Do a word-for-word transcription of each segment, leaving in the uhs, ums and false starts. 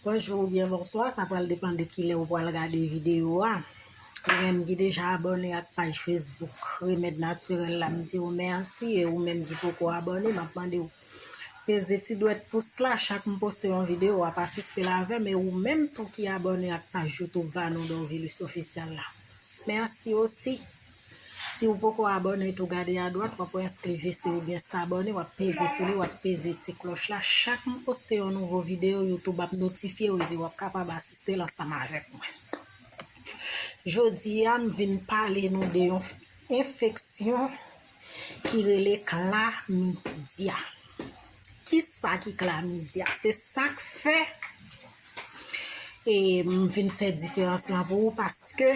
Bonjou oubyen bonswa, sa pral depann de kilè ou pral gade videyo a. Ou menm ki deja abòne ak paj Facebook Remèd Natirèl la, m di w mèsi, e ou menm ki poko abòne, m ap mande w peze ti dwèt pous la, chak m poste yon videyo, w ap asiste l avè m, e ou menm tou ki abòne ak paj YouTube Vanou Dorvilus Official la. Mèsi osi. Si w poko abòne tou, gade adwat, w ap wè eskri V C oubyen s'abonner, w ap peze sou li, w ap peze ti klòch la. Chak m poste yon nouvo videyo, YouTube ap notifye w epi w ap kapab asiste l ansanm avèk mwen. Jodi a, m vin pale nou de yon enfeksyon ki rele klamidya. Kisa ki klamidya? Se sa k fè e m vin fè diferans lan pou ou, paske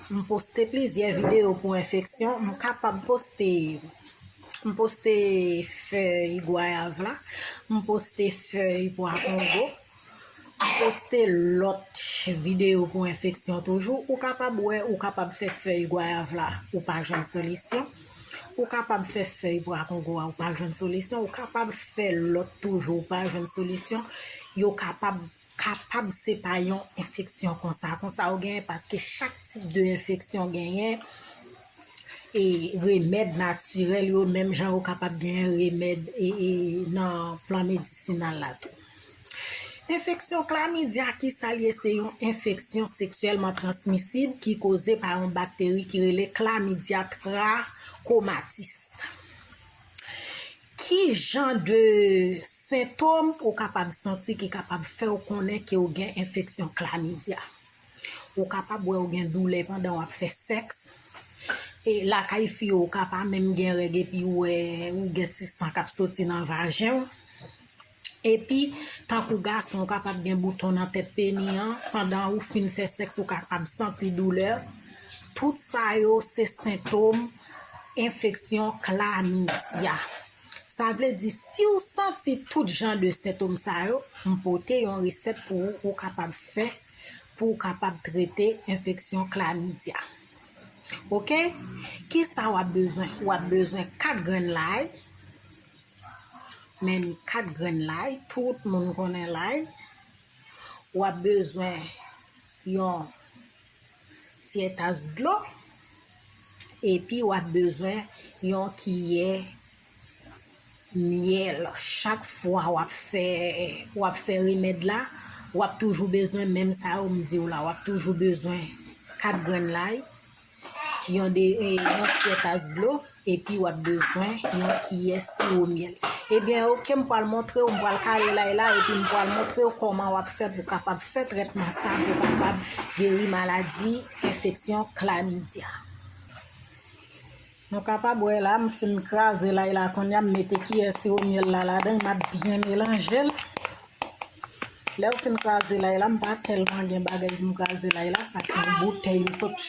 m poste plizyè videyo pou enfeksyon. M kapab poste, m poste fèy gwayav la, m poste fèy pwa kongo, m poste lòt videyo pou enfeksyon toujou. Ou kapab wè, ou kapab fè fèy gwayav la, ou pa jwenn solisyon. Ou kapab fè fèy pwa kongo a, ou pa jwenn solisyon. Ou kapab fè lòt toujou, ou pa jwenn solisyon. Yo kapab, kapab se pa yon enfeksyon konsa. Konsa ou genyen, paske chak tip de enfeksyon genyen e remèd natirèl yo, menm jan ou kapab genyen remèd e, e nan plan medisinal la tou. Enfeksyon klamidya, kisa l ye? Se yon enfeksyon seksyèlman transmisib ki koze pa yon bakteri ki rele Chlamydia trachomatis. Ki jan de sentòm ou kapab santi ki kapab fè w konnen ke w gen enfeksyon klamidya? Ou kapab wè w gen doulè pandan w ap fè sèks. E lakay fi yo, ou ka pa menm gen règ epi w wè ou gen ti san k ap soti nan vajen w. Epi, tankou gason, ou kapab gen bouton nan tèt peni an. Pandan ou fin fè sèks, ou kapab santi doulè. Tout sa yo se sentòm enfeksyon klamidya. Sa vle di, si w santi tout jan de sentòm sa yo, m pote yon resèt pou ou, ou kapab fè, pou w kapab trete enfeksyon klamidya. Oke? Kisa w ap bezwen? W ap bezwen kat grenn lay. Men ni kat grenn lay, tout moun konnen lay. W ap bezwen yon tyè tas dlo. Epi w ap bezwen yon kiyè myèl. Chak fwa w ap fè, w ap fè remèd la, w ap toujou bezwen menm sa yo m di w la. W ap toujou bezwen kat grenn lay, yon de, e, yon tyè tas dlo, epi w ap bezwen yon kiyè siwo myèl. Ebyen, oke, m pral montre w, m pral kale lay la, epi m pral montre w kòman w ap fè pou w kapab fè trètman sa, pou w kapab geri maladi enfeksyon klamidya. Nou kapab wè la, m fin kraze lay la kounye a, m mete kiyè siwo myèl la ladan, m ap byen melanje l. Lè w fin kraze lay la, m pa tèlman gen bagay pou m kraze lay la, sa fè yon boutèy m sot,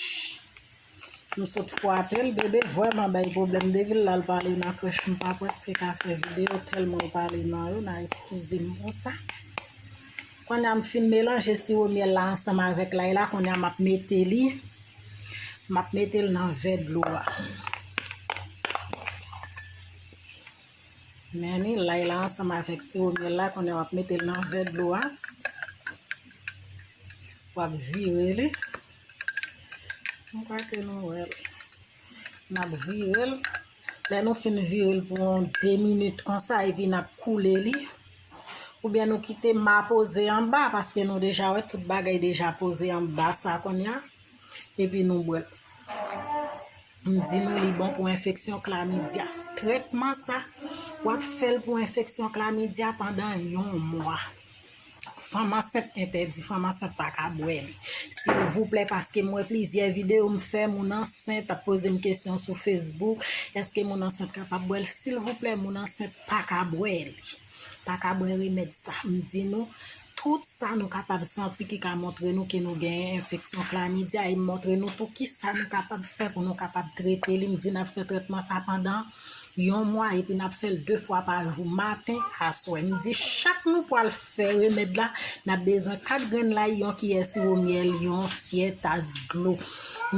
m sot frape l, bebe vrèman bay pwoblèm. Depi l al pale nan krèch, m pa prèske ka fè videyo, tèlman l pale nan yo, n a eskize m pou sa. Kounye a m fin melanje siwo myèl la ansanm avèk lay la, kounye a m ap mete li, m ap mete l nan vè dlo a. Men ni lay la ansanm avèk siwo myèl la, kounye a w ap mete l nan vè dlo a. W ap vire li. M kwè ke nou wè l. N ap vire l. Lè nou fin vire l pou yon de minit konsa, epi n ap koule li. Oubyen nou kite m a poze anba, paske nou deja wè tout bagay deja poze anba sa kounye a. Epi nou bwè l. M di nou li bon pou enfeksyon klamidya. Trètman sa, w ap fè l pou enfeksyon klamidya pandan yon mwa. Fanm ansent entèdi, fanm ansent pa ka bwè li. Silvouplè, paske m wè plizyè videyo m fè, moun ansent ap poze m kesyon sou Facebook, èske moun ansent kapab bwè l? Silvouplè, moun ansent pa ka bwè li. Pa ka bwè remèd sa. M di nou, tout sa nou kapab santi ki ka montre nou ke nou genyen enfeksyon klamidya, e m montre nou tou kisa nou kapab fè pou nou kapab trete li. M di n ap fè trètman sa pandan yon mwa, epi n ap fè l de fwa pa jou, maten, aswè. M di chak nou pral fè remèd la, n ap bezwen kat grenn lay, yon kiyè siwo myèl, yon tyè tas dlo.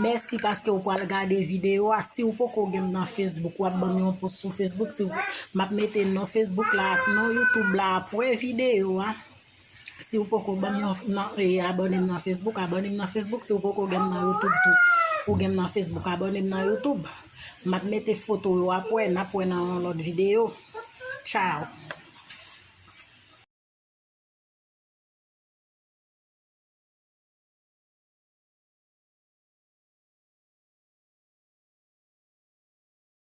Mèsi paske w pral gade videyo a. Si w poko gen m nan Facebook, w ap ban m yon pous sou Facebook. Si w, m ap mete non Facebook la ak non YouTube la apre videyo a. Si w poko ban m yon nan, e, abòne m nan Facebook, abòne m nan Facebook. Si w poko gen m nan YouTube tou, ou gen m nan Facebook, abòne m nan YouTube. M ap mete foto yo, w ap wè, n ap wè nan yon lòt videyo. Tchao.